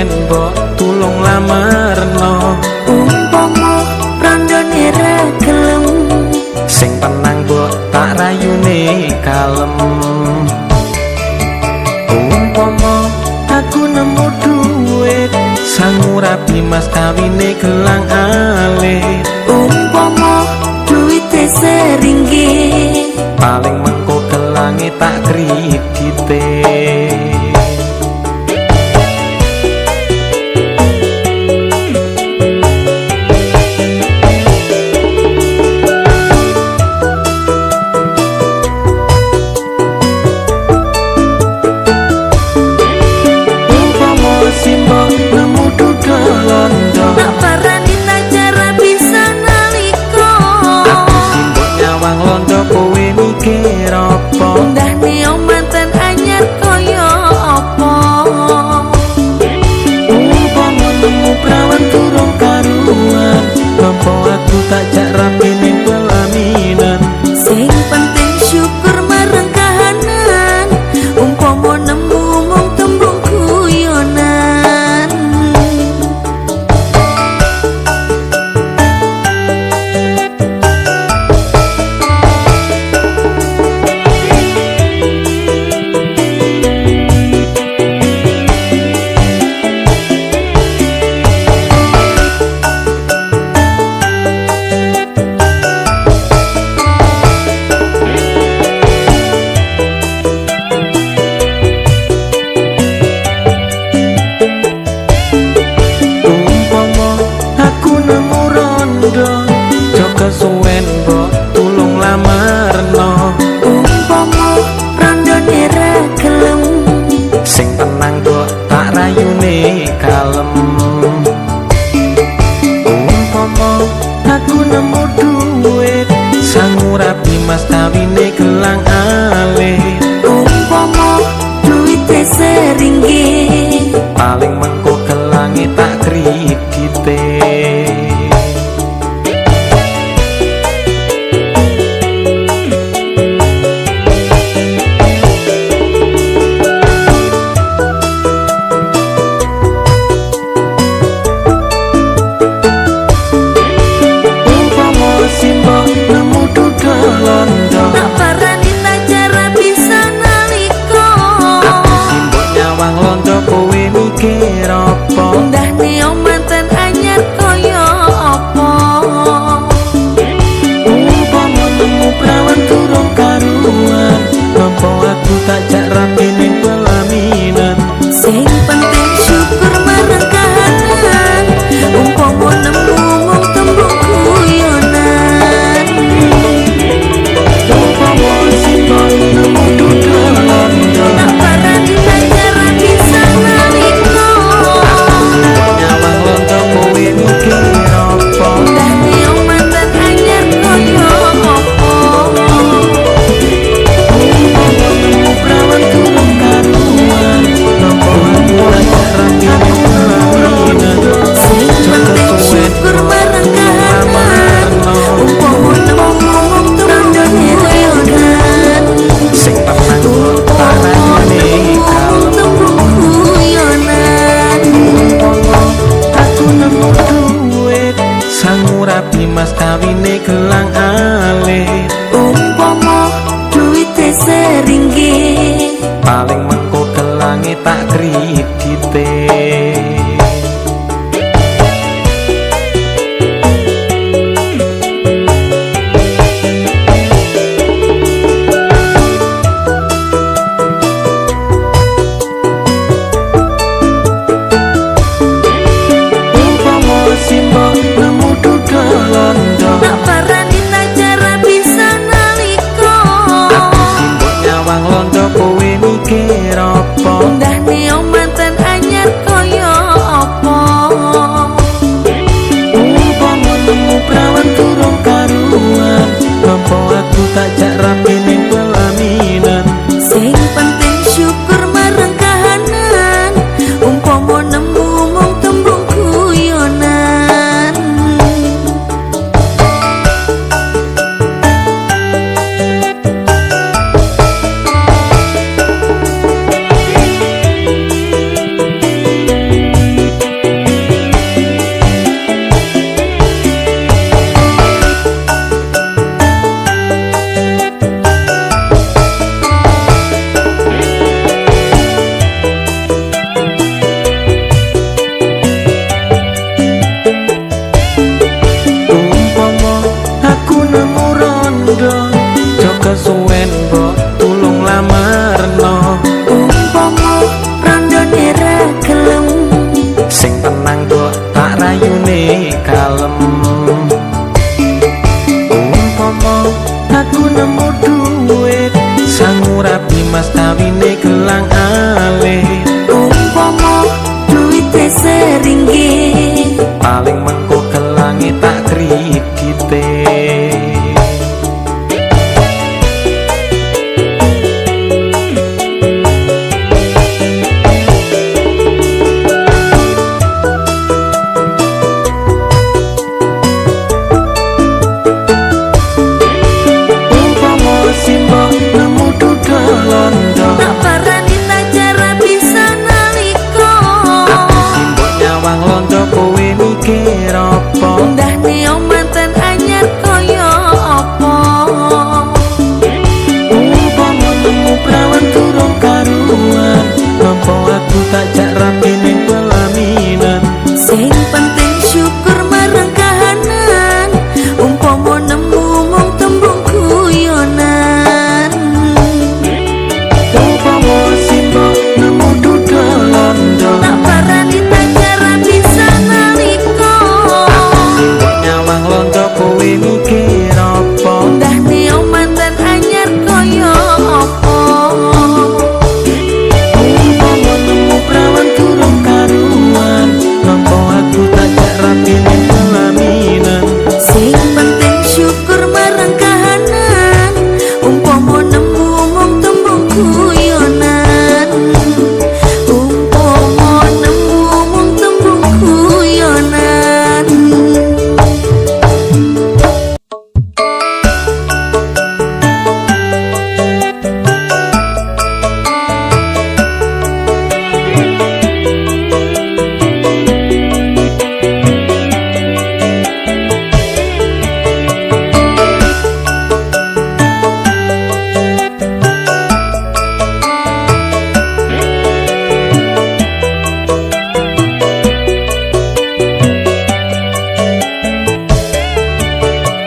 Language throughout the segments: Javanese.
kesuwen mbok tulung lamarno. Umpama rondone ra gelem, sing tenang mbok tak rayune kalem. Umpama aku nemu duit sangu rabi mas kawine gelang alit. Umpama duwite seringgit, paling mengko gelange tak kredite. Kesuwen mbok tulung lamarno. Umpama rondone ra gelem, sing tenang mbok tak rayune kalem. Umpama aku nemu duit sangu rabi mas kawine gelang alit. Umpama duwite seringgit, paling mengko gelange tak kredite. Mas kawine gelang alit. Umpama duwite seringgit, paling mengko gelange tak kredite. mas kawine gelang alit. Umpama duwite seringgit, paling mengko gelange tak kredite. Tak parani tak rabi sanalika. Aku simbok nyawang londo kowe mikir apa? Ndahne manten anyar kaya apa? Umpama nemu prawan durung karuan, nampa aku tak jak rapi ning pelaminan. Sing penting syukur marang kahanan, umpama nemu mung tembung guyonan. Umpama simbok nemu duda londo, Tak parani tak rabi sanalika. Aku simbok nyawang londo kowe mikir apa? Ndahne manten anyar kaya apa? Umpama nemu prawan durung karuan, nampa aku tak jak rapi ning pelaminan. Sing penting syukur marang kahanan, umpama nemu mung tembung guyonan. Umpama nemu mung tembung guyonan.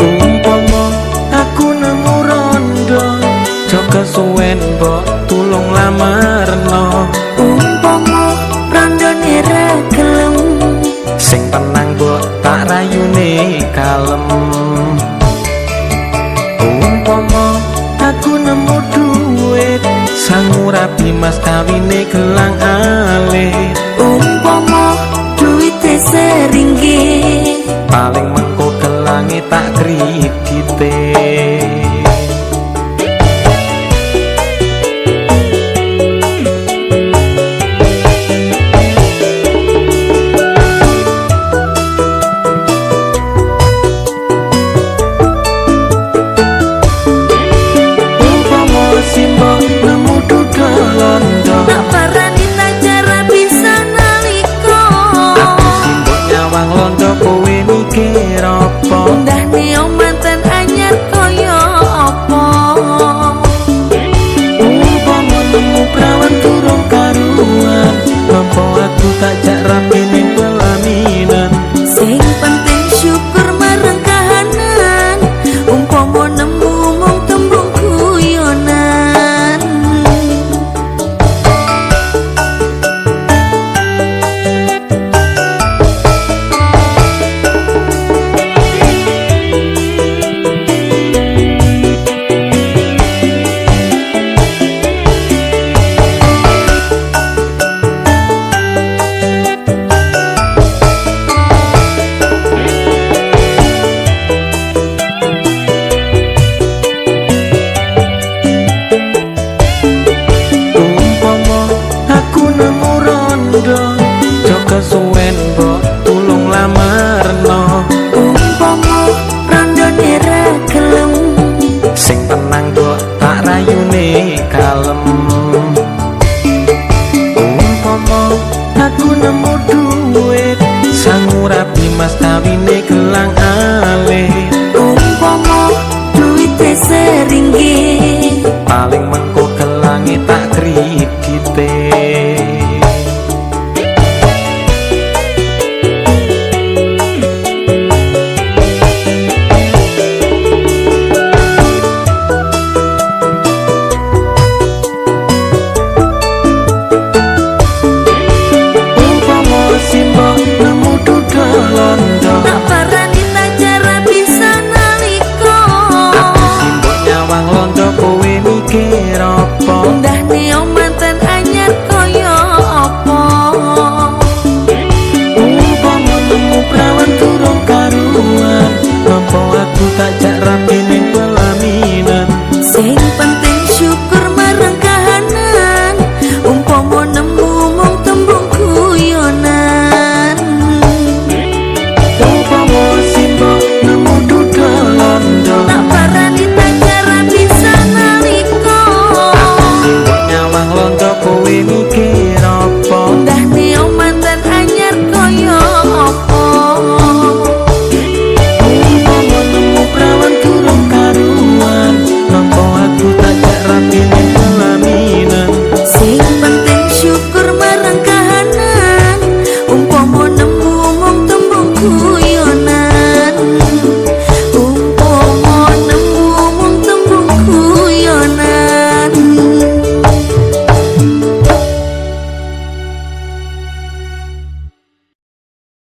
Umpama aku nemu rondo, aja kesuwen mbok tulung lamarno. Umpama rondone ra gelem, Sing tenang mbok tak rayune kalem. Umpama aku nemu duit, sangu rabi mas kawine gelang alit. Umpama duwite seringgit, Paling mengko gelange tak kredite. Umpama simbok nemu duda londo, Tak parani tak rabi sanalika. Aku simbok nyawang londo kowe mikir apa? Ndahne manten anyar kaya apa? Umpama nemu prawan durung karuan, nampa aku tak jak rapi ning pelaminan. Sing penting syukur marang kahanan, umpama nemu mung tembung guyonan. Umpama aku nemu rondo, aja kesuwen mbok tulung lamarno. Umpama rondone ra gelem, Sing tenang mbok tak rayune kalem. Umpama aku nemu duit, sangu rabi mas kawine gelang alit. Umpama duwite seringgit, Paling mengko gelange tak kredite. Umpama simbok nemu duda londo, Tak parani tak rabi sanalika. Aku simbok nyawang londo kowe mikir apa?